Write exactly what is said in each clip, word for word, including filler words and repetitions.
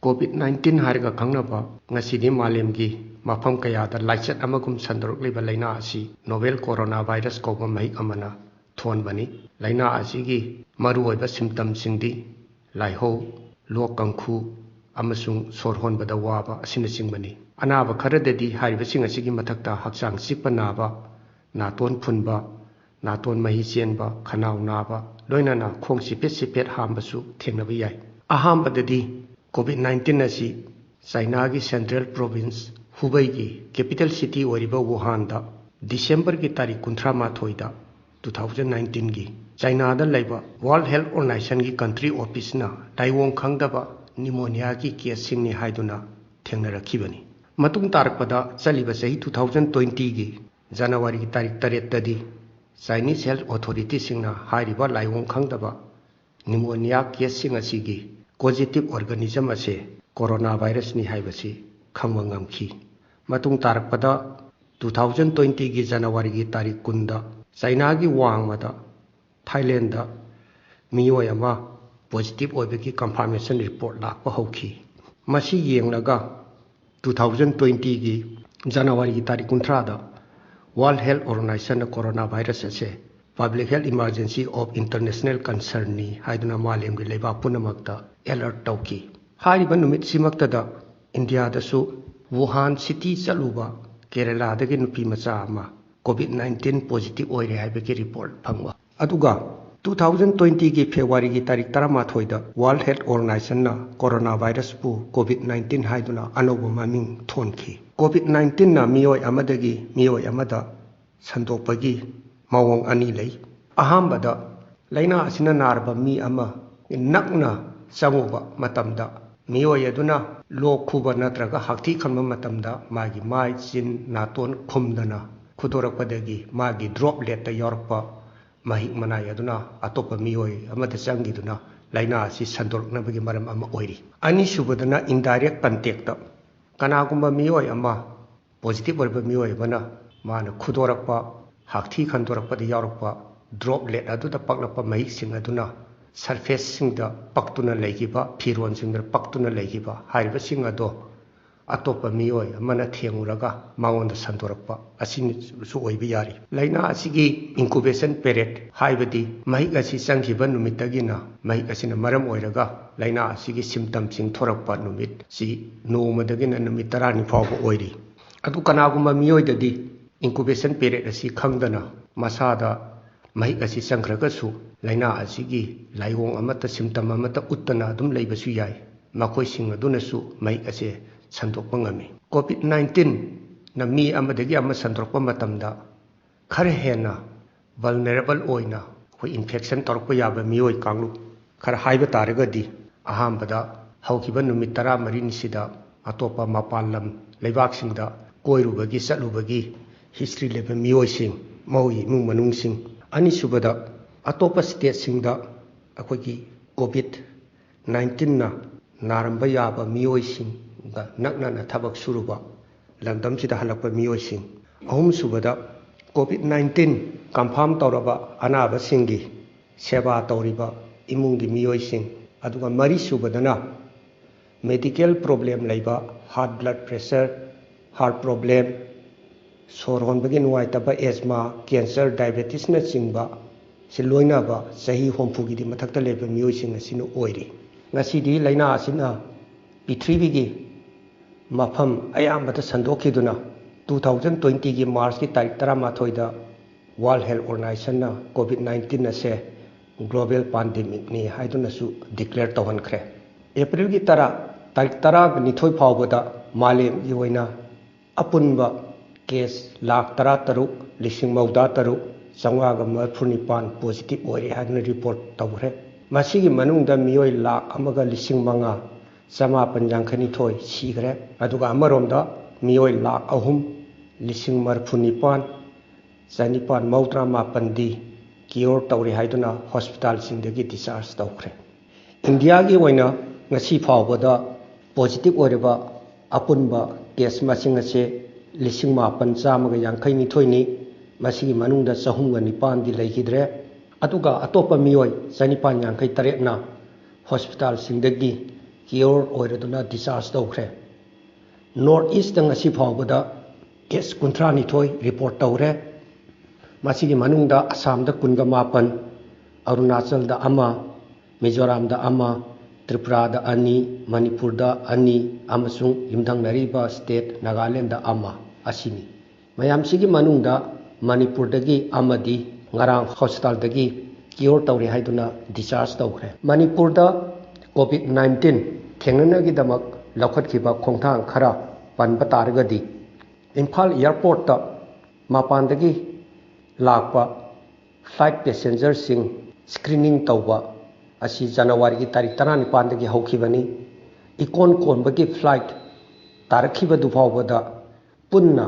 COVID nineteen ꯍꯥꯏꯔꯒ ꯈꯪꯅꯕ ꯉꯁꯤꯗꯤ ꯃꯥꯂꯦꯝꯒꯤ ꯃꯐꯝ ꯀꯌꯥꯗ ꯂꯥꯏꯆꯠ ꯑꯃꯒꯨꯝ ꯁꯟꯗꯣꯔꯛꯂꯤꯕ ꯂꯥꯏꯅꯥ ꯑꯁꯤ ꯅꯣꯚꯦꯜ ꯀꯣꯔꯣꯅꯥ ꯚꯥꯏꯔꯁ ꯀꯧꯕ ꯃꯍꯤꯛ ꯑꯃꯅ ꯊꯣꯟꯕꯅꯤ꯫ ꯂꯥꯏꯅꯥ ꯑꯁꯤꯒꯤ ꯃꯔꯨꯑꯣꯏꯕ ꯁꯤꯝꯇꯝꯁꯤꯡꯗꯤ ꯂꯥꯏꯍꯧ, ꯂꯣꯛ ꯀꯪꯈꯨ ꯑꯃꯁꯨꯡ ꯁꯣꯔ ꯍꯣꯟꯕꯗ ꯋꯥꯕ ꯑꯁꯤꯅꯆꯤꯡꯕꯅꯤ꯫ ꯑꯅꯥꯕ ꯈꯔꯗꯗꯤ ꯍꯥꯏꯔꯤꯕꯁꯤꯡ ꯑꯁꯤꯒꯤ ꯃꯊꯛꯇ ꯍꯛꯆꯥꯡ ꯆꯤꯛꯄ ꯅꯥꯕ, ꯅꯥꯇꯣꯟ ꯐꯨꯟꯕ, ꯅꯥꯇꯣꯟ ꯃꯍꯤ ꯆꯦꯟꯕ, ꯈꯅꯥꯎ ꯅꯥꯕ, ꯂꯣꯏꯅꯅ ꯈꯣꯡ ꯆꯤꯐꯦꯠ ꯆꯤꯐꯦꯠ ꯍꯥꯝꯕꯁꯨ ꯊꯦꯡꯅꯕ ꯌꯥꯏ꯫ ꯑꯍꯥꯟꯕꯗꯗꯤ ꯀꯣꯚꯤꯗ ꯅꯥꯏꯟꯇꯤꯟ ꯑꯁꯤ ꯆꯥꯏꯅꯥꯒꯤ ꯁꯦꯟꯇ꯭ꯔꯦꯜ ꯄ꯭ꯔꯣꯚꯤꯟꯁ ꯍꯨꯕꯩꯒꯤ ꯀꯦꯄꯤꯇꯦꯜ ꯁꯤꯇꯤ ꯑꯣꯏꯔꯤꯕ ꯋꯨꯍꯥꯟꯗ ꯗꯤꯁꯦꯝꯕꯔꯒꯤ ꯇꯥꯔꯤꯛ ꯀꯨꯟꯊ꯭ꯔꯥ ꯃꯥꯊꯣꯏꯗ, ꯇꯨ ꯊꯥꯎꯖꯟ ꯅꯥꯏꯟꯇꯤꯟꯒꯤ ꯆꯥꯏꯅꯥꯗ ꯂꯩꯕ ꯋꯥꯔꯜꯗ ꯍꯦꯜꯊ ꯑꯣꯔꯒꯅꯥꯏꯖꯦꯁꯟꯒꯤ ꯀꯟꯇ꯭ꯔꯤ ꯑꯣꯐꯤꯁꯅ ꯂꯥꯏꯑꯣꯡ ꯈꯪꯗꯕ ꯅꯤꯃꯣꯅꯤꯌꯥꯒꯤ ꯀꯦꯁꯁꯤꯡꯅꯤ ꯍꯥꯏꯗꯨꯅ ꯊꯦꯡꯅꯔꯛꯈꯤꯕꯅꯤ꯫ ꯃꯇꯨꯡ ꯇꯥꯔꯛꯄꯗ ꯆꯠꯂꯤꯕ ꯆꯍꯤ ꯇꯨ ꯊꯥꯎꯖꯟ ꯇ꯭ꯋꯦꯟꯇꯤꯒꯤ ꯖꯅꯋꯥꯔꯤꯒꯤ ꯇꯥꯔꯤꯛ ꯇꯔꯦꯠꯇꯗꯤ ꯆꯥꯏꯅꯤꯁ ꯍꯦꯜꯊ ꯑꯣꯊꯣꯔꯤꯇꯤꯁꯤꯡꯅ ꯍꯥꯏꯔꯤꯕ ꯂꯥꯏꯑꯣꯡ ꯈꯪꯗꯕ ꯅꯤꯃꯣꯅꯤꯌꯥ ꯀꯦꯁꯁꯤꯡ ꯑꯁꯤꯒꯤ ꯀꯣꯖꯤꯇꯤꯚ ꯑꯣꯔꯒꯥꯅꯤꯖꯝ ꯑꯁꯤ ꯀꯣꯔꯣꯅꯥ ꯚꯥꯏꯔꯁꯅꯤ ꯍꯥꯏꯕꯁꯤ ꯈꯪꯕ ꯉꯝꯈꯤ꯫ ꯃꯇꯨꯡ ꯇꯥꯔꯛꯄꯗ ꯇꯨ ꯊꯥꯎꯖꯟ ꯇ꯭ꯋꯦꯟꯇꯤꯒꯤ ꯖꯅꯋꯥꯔꯤꯒꯤ ꯇꯥꯔꯤꯛ ꯀꯨꯟꯗ ꯆꯥꯏꯅꯥꯒꯤ ꯋꯥꯡꯃꯗ ꯊꯥꯏꯂꯦꯟꯗ ꯃꯤꯑꯣꯏ ꯑꯃ ꯄꯣꯖꯤꯇꯤꯚ ꯑꯣꯏꯕꯒꯤ ꯀꯟꯐꯥꯔꯃꯦꯁꯟ ꯔꯤꯄꯣꯔꯠ ꯂꯥꯛꯄ ꯍꯧꯈꯤ꯫ ꯃꯁꯤ ꯌꯦꯡꯂꯒ ꯇꯨ ꯊꯥꯎꯖꯟ ꯇ꯭ꯋꯦꯟꯇꯤꯒꯤ ꯖꯅꯋꯥꯔꯤꯒꯤ ꯇꯥꯔꯤꯛ ꯀꯨꯟꯊ꯭ꯔꯥꯗ ꯋꯥꯔꯜꯗ ꯍꯦꯜꯊ ꯑꯣꯔꯒꯅꯥꯏꯖꯦꯁꯟꯅ ꯀꯣꯔꯣꯅꯥ ꯚꯥꯏꯔꯁ ꯑꯁꯦ public health emergency of international ꯀꯟꯁꯔꯟꯅꯤ ꯍꯥꯏꯗꯨꯅ ꯃꯥꯂꯦꯝꯒꯤ ꯂꯩꯕꯥꯛ ꯄꯨꯝꯅꯃꯛꯇ ꯑꯦꯂꯔꯠ ꯇꯧꯈꯤ꯫ ꯍꯥꯏꯔꯤꯕ ꯅꯨꯃꯤꯠꯁꯤꯃꯛꯇꯗ ꯏꯟꯗꯤꯌꯥꯗꯁꯨ ꯋꯨꯍꯥꯟ ꯁꯤꯇꯤ ꯆꯠꯂꯨꯕ ꯀꯦꯔꯦꯂꯥꯗꯒꯤ ꯅꯨꯄꯤ ꯃꯆꯥ ꯑꯃ ꯀꯣꯚꯤꯗ ꯅꯥꯏꯟꯇꯤꯟ ꯄꯣꯖꯤꯇꯤꯚ ꯑꯣꯏꯔꯦ ꯍꯥꯏꯕꯒꯤ ꯔꯤꯄꯣꯔꯠ ꯐꯪꯕ꯫ ꯑꯗꯨꯒ ꯇꯨ ꯊꯥꯎꯖꯟ ꯇ꯭ꯋꯦꯟꯇꯤꯒꯤ ꯐꯦꯕ꯭ꯔꯨꯋꯥꯔꯤꯒꯤ ꯇꯥꯔꯤꯛ ꯇꯔꯥꯃꯥꯊꯣꯏꯗ ꯋꯥꯔꯜꯗ ꯍꯦꯜꯊ ꯑꯣꯔꯒꯅꯥꯏꯖꯦꯁꯟꯅ ꯀꯣꯔꯣꯅꯥ ꯚꯥꯏꯔꯁꯄꯨ ꯀꯣꯚꯤꯗ ꯅꯥꯏꯟꯇꯤꯟ ꯍꯥꯏꯗꯨꯅ ꯑꯅꯧꯕ ꯃꯃꯤꯡ ꯊꯣꯟꯈꯤ꯫ ꯀꯣꯚꯤꯗ ꯅꯥꯏꯟꯇꯤꯟꯅ ꯃꯤꯑꯣꯏ ꯑꯃꯗꯒꯤ ꯃꯤꯑꯣꯏ ꯑꯃꯗ ꯁꯟꯗꯣꯛꯄꯒꯤ ꯃꯑꯣꯡ ꯑꯅꯤ ꯂꯩ꯫ ꯑꯍꯥꯟꯕꯗ, ꯂꯥꯏꯅꯥ ꯑꯁꯤꯅ ꯅꯥꯔꯕ ꯃꯤ ꯑꯃ ꯅꯛꯅ ꯆꯪꯉꯨꯕ ꯃꯇꯝꯗ ꯃꯤꯑꯣꯏ ꯑꯗꯨꯅ ꯂꯣꯛ ꯈꯨꯕ ꯅꯠꯇ꯭ꯔꯒ ꯍꯥꯛꯊꯤ ꯈꯟꯕ ꯃꯇꯝꯗ ꯃꯥꯒꯤ ꯃꯥꯏ, ꯆꯤꯟ, ꯅꯥꯇꯣꯟ ꯈꯨꯝꯗꯅ ꯈꯨꯗꯣꯔꯛꯄꯗꯒꯤ ꯃꯥꯒꯤ ꯗ꯭ꯔꯣꯞꯂꯦꯠꯇ ꯌꯥꯎꯔꯛꯄ ꯃꯍꯤꯛ ꯃꯅꯥꯏ ꯑꯗꯨꯅ ꯑꯇꯣꯞꯄ ꯃꯤꯑꯣꯏ ꯑꯃꯗ ꯆꯪꯈꯤꯗꯨꯅ ꯂꯥꯏꯅꯥ ꯑꯁꯤ ꯁꯟꯗꯣꯔꯛꯅꯕꯒꯤ ꯃꯔꯝ ꯑꯃ ꯑꯣꯏꯔꯤ꯫ ꯑꯅꯤꯁꯨꯕꯗꯅ, ꯏꯟꯗꯥꯏꯔꯦꯛ ꯀꯟꯇꯦꯛꯇ꯫ ꯀꯅꯥꯒꯨꯝꯕ ꯃꯤꯑꯣꯏ ꯑꯃ ꯄꯣꯖꯤꯇꯤꯚ ꯑꯣꯏꯔꯕ ꯃꯤꯑꯣꯏ ꯑꯃꯅ ꯃꯥꯅ ꯈꯨꯗꯣꯔꯛꯄ, ꯍꯥꯛꯊꯤ ꯈꯟꯗꯣꯔꯛꯄꯗ ꯌꯥꯎꯔꯛꯄ ꯗ꯭ꯔꯣꯞꯂꯦꯠ ꯑꯗꯨꯗ ꯄꯛꯂꯛꯄ ꯃꯍꯤꯛꯁꯤꯡ ꯑꯗꯨꯅ ꯁꯔꯐꯦꯁꯁꯤꯡꯗ ꯄꯛꯇꯨꯅ ꯂꯩꯈꯤꯕ, ꯐꯤꯔꯣꯟꯁꯤꯡꯗ ꯄꯛꯇꯨꯅ ꯂꯩꯈꯤꯕ ꯍꯥꯏꯔꯤꯕꯁꯤꯡ ꯑꯗꯣ ꯑꯇꯣꯞꯄ ꯃꯤꯑꯣꯏ ꯑꯃꯅ ꯊꯦꯡꯉꯨꯔꯒ ꯃꯉꯣꯟꯗ ꯁꯟꯗꯣꯔꯛꯄ ꯑꯁꯤꯅꯁꯨ ꯑꯣꯏꯕ ꯌꯥꯔꯤ꯫ ꯂꯥꯏꯅꯥ ꯑꯁꯤꯒꯤ incubation period, ꯍꯥꯏꯕꯗꯤ ꯃꯍꯤꯛ ꯑꯁꯤ ꯆꯪꯈꯤꯕ ꯅꯨꯃꯤꯠꯇꯒꯤꯅ ꯃꯍꯤꯛ ꯑꯁꯤꯅ ꯃꯔꯝ ꯑꯣꯏꯔꯒ ꯂꯥꯏꯅꯥ ꯑꯁꯤꯒꯤ symptomꯁꯤꯡ ꯊꯣꯔꯛꯄ ꯅꯨꯃꯤꯠꯁꯤ ꯅꯣꯡꯃꯗꯒꯤꯅ ꯅꯨꯃꯤꯠ ꯇꯔꯥꯅꯤ ꯐꯥꯎꯕ ꯑꯣꯏꯔꯤ꯫ ꯑꯗꯨ ꯀꯅꯥꯒꯨꯝꯕ ꯃꯤꯑꯣꯏꯗꯗꯤ incubation period ꯑꯁꯤ ꯈꯪꯗꯅ ꯃꯁꯥꯗ ꯃꯍꯤꯛ ꯑꯁꯤ ꯆꯪꯈ꯭ꯔꯒꯁꯨ ꯂꯥꯏꯅꯥ ꯑꯁꯤꯒꯤ ꯂꯥꯏꯑꯣꯡ ꯑꯃꯠꯇ, symptom ꯑꯃꯠꯇ ꯎꯠꯇꯅ ꯑꯗꯨꯝ ꯂꯩꯕꯁꯨ ꯌꯥꯏ꯫ ꯃꯈꯣꯏꯁꯤꯡ ꯑꯗꯨꯅꯁꯨ ꯃꯍꯤꯛ ꯑꯁꯦ ꯁꯟꯗꯣꯛꯄ ꯉꯝꯃꯤ꯫ COVID nineteenꯅ ꯃꯤ ꯑꯃꯗꯒꯤ ꯑꯃ ꯁꯟꯗꯣꯔꯛꯄ ꯃꯇꯝꯗ ꯈꯔ ꯍꯦꯟꯅ vulnerable ꯑꯣꯏꯅ ꯑꯩꯈꯣꯏ infection ꯇꯧꯔꯛꯄ ꯌꯥꯕ ꯃꯤꯑꯣꯏ ꯀꯥꯡꯂꯨꯞ ꯈꯔ ꯍꯥꯏꯕ ꯇꯥꯔꯒꯗꯤ, ꯑꯍꯥꯟꯕꯗ ꯍꯧꯈꯤꯕ ꯅꯨꯃꯤꯠ ꯇꯔꯥꯃꯔꯤꯅꯤꯁꯤꯗ ꯑꯇꯣꯞꯄ ꯃꯄꯥꯟ ꯂꯝ ꯂꯩꯕꯥꯛꯁꯤꯡꯗ ꯀꯣꯏꯔꯨꯕꯒꯤ, ꯆꯠꯂꯨꯕꯒꯤ history ꯂꯩꯕ ꯃꯤꯑꯣꯏꯁꯤꯡ, ꯃꯈꯣꯏꯒꯤ ꯏꯃꯨꯡ ꯃꯅꯨꯡꯁꯤꯡ꯫ ꯑꯅꯤꯁꯨꯕꯗ, ꯑꯇꯣꯞꯄ stateꯁꯤꯡꯗ ꯑꯩꯈꯣꯏꯒꯤ COVID nineteenꯅ ꯅꯥꯔꯝꯕ ꯌꯥꯕ ꯃꯤꯑꯣꯏꯁꯤꯡꯒ ꯅꯛꯅꯅ ꯊꯕꯛ ꯁꯨꯔꯨꯕ ꯂꯝꯗꯝꯁꯤꯗ ꯍꯜꯂꯛꯄ ꯃꯤꯑꯣꯏꯁꯤꯡ꯫ ꯑꯍꯨꯝꯁꯨꯕꯗ, COVID nineteen confirm ꯇꯧꯔꯕ ꯑꯅꯥꯕꯁꯤꯡꯒꯤ ꯁꯦꯕꯥ ꯇꯧꯔꯤꯕ ꯏꯃꯨꯡꯒꯤ ꯃꯤꯑꯣꯏꯁꯤꯡ꯫ ꯑꯗꯨꯒ ꯃꯔꯤꯁꯨꯕꯗꯅ medical problem ꯂꯩꯕ, high blood pressure, heart problem, ꯁꯣꯔ ꯍꯣꯟꯕꯒꯤ ꯅꯨꯡꯉꯥꯏꯇꯕ, asthma, cancer, diabetesꯅꯆꯤꯡꯕ ꯁꯤ ꯂꯣꯏꯅꯕ ꯆꯍꯤ ꯍꯨꯝꯐꯨꯒꯤꯗꯤ ꯃꯊꯛꯇ ꯂꯩꯕ ꯃꯤꯑꯣꯏꯁꯤꯡ ꯑꯁꯤꯅ ꯑꯣꯏꯔꯤ꯫ ꯉꯁꯤꯗꯤ ꯂꯥꯏꯅꯥ ꯑꯁꯤꯅ ꯄ꯭ꯔꯤꯊꯤꯕꯤꯒꯤ ꯃꯐꯝ ꯑꯌꯥꯝꯕꯗ ꯁꯟꯗꯣꯛꯈꯤꯗꯨꯅ, two thousand twentyꯒꯤ Marchꯀꯤ ꯇꯥꯔꯤꯛ ꯇꯔꯥꯃꯥꯊꯣꯏꯗ World Health Organizationꯅ COVID nineteen ꯑꯁꯦ global pandemicꯅꯤ ꯍꯥꯏꯗꯨꯅꯁꯨ declare ꯇꯧꯍꯟꯈ꯭ꯔꯦ꯫ Aprilꯒꯤ ꯇꯔꯥ, ꯇꯥꯔꯤꯛ ꯇꯔꯥꯅꯤꯊꯣꯏ ꯐꯥꯎꯕꯗ ꯃꯥꯂꯦꯝꯒꯤ ꯑꯣꯏꯅ ꯑꯄꯨꯟꯕ case ꯂꯥꯈ ꯇꯔꯥꯇꯔꯨꯛ ꯂꯤꯁꯤꯡ ꯃꯧꯗ꯭ꯔꯥ ꯇꯔꯨꯛ ꯆꯥꯝꯃꯉꯥꯒ ꯃꯔꯤꯐꯨ ꯅꯤꯄꯥꯟ positive ꯑꯣꯏꯔꯦ ꯍꯥꯏꯗꯨꯅ report ꯇꯧꯈ꯭ꯔꯦ꯫ ꯃꯁꯤꯒꯤ ꯃꯅꯨꯡꯗ ꯃꯤꯑꯣꯏ ꯂꯥꯈ ꯑꯃꯒ ꯂꯤꯁꯤꯡ ꯃꯉꯥ ꯆꯃꯥꯄꯟ ꯌꯥꯡꯈꯩꯅꯤꯊꯣꯏ ꯁꯤꯈ꯭ꯔꯦ꯫ ꯑꯗꯨꯒ ꯑꯃꯔꯣꯝꯗ ꯃꯤꯑꯣꯏ ꯂꯥꯈ ꯑꯍꯨꯝ ꯂꯤꯁꯤꯡ ꯃꯔꯤꯐꯨ ꯅꯤꯄꯥꯟ ꯆꯅꯤꯄꯥꯟ ꯃꯧꯗ꯭ꯔꯥ ꯃꯥꯄꯟꯗꯤ cure ꯇꯧꯔꯦ ꯍꯥꯏꯗꯨꯅ hospitalꯁꯤꯡꯗꯒꯤ discharge ꯇꯧꯈ꯭ꯔꯦ꯫ ꯏꯟꯗꯤꯌꯥꯒꯤ ꯑꯣꯏꯅ ꯉꯁꯤ ꯐꯥꯎꯕꯗ positive ꯑꯣꯏꯔꯕ ꯑꯄꯨꯟꯕ case ꯃꯁꯤꯡ ꯑꯁꯦ ꯂꯤꯁꯤꯡ ꯃꯥꯄꯟ ꯆꯥꯝꯃꯒ ꯌꯥꯡꯈꯩ ꯅꯤꯊꯣꯏꯅꯤ꯫ ꯃꯁꯤꯒꯤ ꯃꯅꯨꯡꯗ ꯆꯍꯨꯝꯒ ꯅꯤꯄꯥꯟꯗꯤ ꯂꯩꯈꯤꯗ꯭ꯔꯦ꯫ ꯑꯗꯨꯒ ꯑꯇꯣꯞꯄ ꯃꯤꯑꯣꯏ ꯆꯅꯤꯄꯥꯟ ꯌꯥꯡꯈꯩ ꯇꯔꯦꯠꯅ ꯍꯣꯁꯄꯤꯇꯥꯜꯁꯤꯡꯗꯒꯤ ꯀ꯭ꯌꯣꯔ ꯑꯣꯏꯔꯗꯨꯅ ꯗꯤꯁꯆꯥꯔꯖ ꯇꯧꯈ꯭ꯔꯦ꯫ ꯅꯣꯔꯠ ꯏꯁꯇ ꯉꯁꯤ ꯐꯥꯎꯕꯗ ꯀꯦꯁ ꯀꯨꯟꯊ꯭ꯔꯥ ꯅꯤꯊꯣꯏ ꯔꯤꯄꯣꯔꯠ ꯇꯧꯔꯦ꯫ ꯃꯁꯤꯒꯤ ꯃꯅꯨꯡꯗ ꯑꯁꯥꯝꯗ ꯀꯨꯟꯒ ꯃꯥꯄꯟ, ꯑꯔꯨꯅꯥꯆꯜꯗ ꯑꯃ, ꯃꯤꯖꯣꯔꯥꯝꯗ ꯑꯃ, ꯇ꯭ꯔꯤꯄꯨꯔꯥꯗ ꯑꯅꯤ, ꯃꯅꯤꯄꯨꯔꯗ ꯑꯅꯤ ꯑꯃꯁꯨꯡ ꯌꯨꯝꯊꯪꯅꯔꯤꯕ ꯁ꯭ꯇꯦꯠ ꯅꯥꯒꯥꯂꯦꯟꯗ ꯑꯃ ꯑꯁꯤꯅꯤ꯫ ꯃꯌꯥꯝꯁꯤꯒꯤ ꯃꯅꯨꯡꯗ ꯃꯅꯤꯄꯨꯔꯗꯒꯤ ꯑꯃꯗꯤ ꯉꯔꯥꯡ ꯍꯣꯁꯄꯤꯇꯥꯜꯗꯒꯤ ꯀ꯭ꯌꯣꯔ ꯇꯧꯔꯦ ꯍꯥꯏꯗꯨꯅ ꯗꯤꯁꯆꯥꯔꯖ ꯇꯧꯈ꯭ꯔꯦ꯫ ꯃꯅꯤꯄꯨꯔꯗ ꯀꯣꯚꯤꯗ ꯅꯥꯏꯟꯇꯤꯟ ꯊꯦꯡꯅꯅꯕꯒꯤꯗꯃꯛ ꯂꯧꯈꯠꯈꯤꯕ ꯈꯣꯡꯊꯥꯡ ꯈꯔ ꯄꯟꯕ ꯇꯥꯔꯒꯗꯤ, ꯏꯝꯐꯥꯜ ꯑꯦꯌꯔꯄꯣꯔꯠꯇ ꯃꯄꯥꯟꯗꯒꯤ ꯂꯥꯛꯄ ꯐ꯭ꯂꯥꯏꯠ ꯄꯦꯁꯦꯟꯖꯔꯁꯤꯡ ꯁ꯭ꯀ꯭ꯔꯤꯅꯤꯡ ꯇꯧꯕ ꯑꯁꯤ ꯖꯅꯋꯥꯔꯤꯒꯤ ꯇꯥꯔꯤꯛ ꯇꯔꯥꯅꯤꯄꯥꯟꯗꯒꯤ ꯍꯧꯈꯤꯕꯅꯤ꯫ ꯏꯀꯣꯟ ꯀꯣꯟꯕꯒꯤ ꯐ꯭ꯂꯥꯏꯠ ꯇꯥꯔꯛꯈꯤꯕꯗꯨ ꯐꯥꯎꯕꯗ ꯄꯨꯟꯅ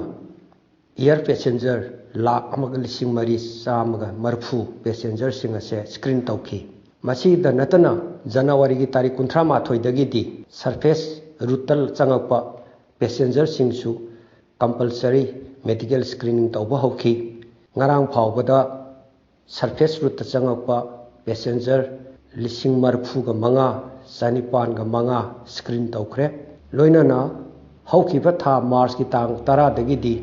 ꯑꯦꯌꯔ ꯄꯦꯁꯦꯟꯖꯔ ꯂꯥꯈ ꯑꯃꯒ ꯂꯤꯁꯤꯡ ꯃꯔꯤ ꯆꯥꯝꯃꯒ ꯃꯔꯤꯐꯨ ꯄꯦꯁꯦꯟꯖꯔꯁꯤꯡ ꯑꯁꯦ ꯁ꯭ꯀ꯭ꯔꯤꯟ ꯇꯧꯈꯤ꯫ ꯃꯁꯤꯗ ꯅꯠꯇꯅ ꯖꯅꯋꯥꯔꯤꯒꯤ ꯇꯥꯔꯤꯛ ꯀꯨꯟꯊ꯭ꯔꯥ ꯃꯥꯊꯣꯏꯗꯒꯤꯗꯤ ꯁꯔꯐꯦꯁ ꯔꯨꯠꯇ ꯆꯪꯉꯛꯄ ꯄꯦꯁꯦꯟꯖꯔꯁꯤꯡꯁꯨ ꯀꯝꯄꯜꯁꯔꯤ ꯃꯦꯗꯤꯀꯦꯜ ꯁ꯭ꯀ꯭ꯔꯤꯅꯤꯡ ꯇꯧꯕ ꯍꯧꯈꯤ꯫ ꯉꯔꯥꯡ ꯐꯥꯎꯕꯗ ꯁꯔꯐꯦꯁ ꯔꯨꯠꯇ ꯆꯪꯉꯛꯄ ꯄꯦꯁꯦꯟꯖꯔ ꯂꯤꯁꯤꯡ ꯃꯔꯤꯐꯨꯒ ꯃꯉꯥ, ꯆꯅꯤꯄꯥꯟꯒ ꯃꯉꯥ ꯁ꯭ꯀ꯭ꯔꯤꯟ ꯇꯧꯈ꯭ꯔꯦ꯫ ꯂꯣꯏꯅꯅ ꯍꯧꯈꯤꯕ ꯊꯥ ꯃꯥꯔꯆꯀꯤ ꯇꯥꯡ ꯇꯔꯥꯗꯒꯤꯗꯤ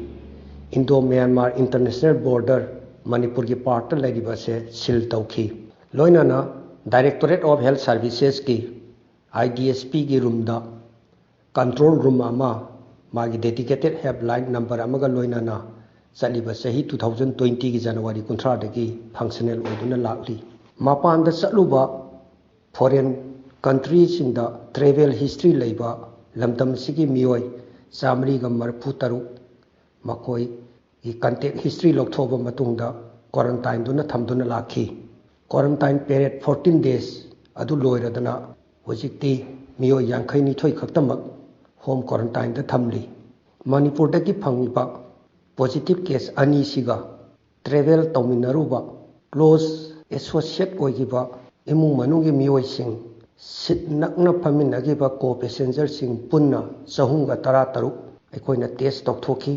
ꯏꯟꯗꯣ ꯃ꯭ꯌꯥꯟꯃꯥꯔ ꯏꯟꯇꯔꯅꯦꯁꯅꯦꯜ ꯕꯣꯔꯗꯔ ꯃꯅꯤꯄꯨꯔꯒꯤ ꯄꯥꯔꯠꯇ ꯂꯩꯔꯤꯕ ꯑꯁꯦ ꯁꯤꯜ ꯇꯧꯈꯤ꯫ ꯂꯣꯏꯅꯅ ꯗꯥꯏꯔꯦꯛꯇꯣꯔꯦꯠ ꯑꯣꯐ ꯍꯦꯜꯊ ꯁꯥꯔꯚꯤꯁꯦꯁꯀꯤ, ꯑꯥꯏ ꯗꯤ ꯑꯦꯁ ꯄꯤꯒꯤ ꯔꯨꯝꯗ ꯀꯟꯇ꯭ꯔꯣꯜ ꯔꯨꯝ ꯑꯃ, ꯃꯥꯒꯤ ꯗꯦꯗꯤꯀꯦꯇꯦꯠ ꯍꯦꯜꯞꯂꯥꯏꯟ ꯅꯝꯕꯔ ꯑꯃꯒ ꯂꯣꯏꯅꯅ ꯆꯠꯂꯤꯕ ꯆꯍꯤ ꯇꯨ ꯊꯥꯎꯖꯟ ꯇ꯭ꯋꯦꯟꯇꯤꯒꯤ ꯖꯅꯋꯥꯔꯤ ꯀꯨꯟꯊ꯭ꯔꯥꯗꯒꯤ ꯐꯪꯁꯅꯦꯜ ꯑꯣꯏꯗꯨꯅ ꯂꯥꯛꯂꯤ꯫ ꯃꯄꯥꯟꯗ ꯆꯠꯂꯨꯕ ꯐꯣꯔꯦꯟ ꯀꯟꯇ꯭ꯔꯤꯁꯤꯡꯗ ꯇ꯭ꯔꯦꯚꯦꯜ ꯍꯤꯁꯇ꯭ꯔꯤ ꯂꯩꯕ ꯂꯝꯗꯝ ꯑꯁꯤꯒꯤ ꯃꯤꯑꯣꯏ ꯆꯥꯃꯔꯤꯒ ꯃꯔꯤꯐꯨ ꯇꯔꯨꯛ ꯃꯈꯣꯏꯒꯤ ꯀꯟꯇꯦꯛ ꯍꯤꯁꯇ꯭ꯔꯤ ꯂꯧꯊꯣꯛꯑꯕ ꯃꯇꯨꯡꯗ ꯀ꯭ꯋꯥꯔꯟꯇꯥꯏꯟꯗꯨꯅ ꯊꯝꯗꯨꯅ ꯂꯥꯛꯈꯤ꯫ ꯀ꯭ꯋꯥꯔꯟꯇꯥꯏꯟ ꯄꯦꯔꯦꯠ ꯐꯣꯔꯇꯤꯟ ꯗꯦꯖ ꯑꯗꯨ ꯂꯣꯏꯔꯗꯨꯅ ꯍꯧꯖꯤꯛꯇꯤ ꯃꯤꯑꯣꯏ ꯌꯥꯡꯈꯩ ꯅꯤꯊꯣꯏ ꯈꯛꯇꯃꯛ ꯍꯣꯝ ꯀ꯭ꯋꯥꯔꯟꯇꯥꯏꯟꯗ ꯊꯝꯂꯤ꯫ ꯃꯅꯤꯄꯨꯔꯗꯒꯤ ꯐꯪꯂꯤꯕ ꯄꯣꯖꯤꯇꯤꯚ ꯀꯦꯁ ꯑꯅꯤꯁꯤꯒ ꯇ꯭ꯔꯦꯚꯦꯜ ꯇꯧꯃꯤꯟꯅꯔꯨꯕ, ꯀ꯭ꯂꯣꯖ ꯑꯦꯁꯣꯁꯤꯌꯦꯠ ꯑꯣꯏꯈꯤꯕ ꯏꯃꯨꯡ ꯃꯅꯨꯡꯒꯤ ꯃꯤꯑꯣꯏꯁꯤꯡ, ꯁꯤꯠ ꯅꯛꯅ ꯐꯝꯃꯤꯟꯅꯈꯤꯕ ꯀꯣ ꯄꯦꯁꯦꯟꯖꯔꯁꯤꯡ ꯄꯨꯟꯅ ꯆꯍꯨꯝꯒ ꯇꯔꯥ ꯇꯔꯨꯛ ꯑꯩꯈꯣꯏꯅ ꯇꯦꯁ ꯇꯧꯊꯣꯛꯈꯤ꯫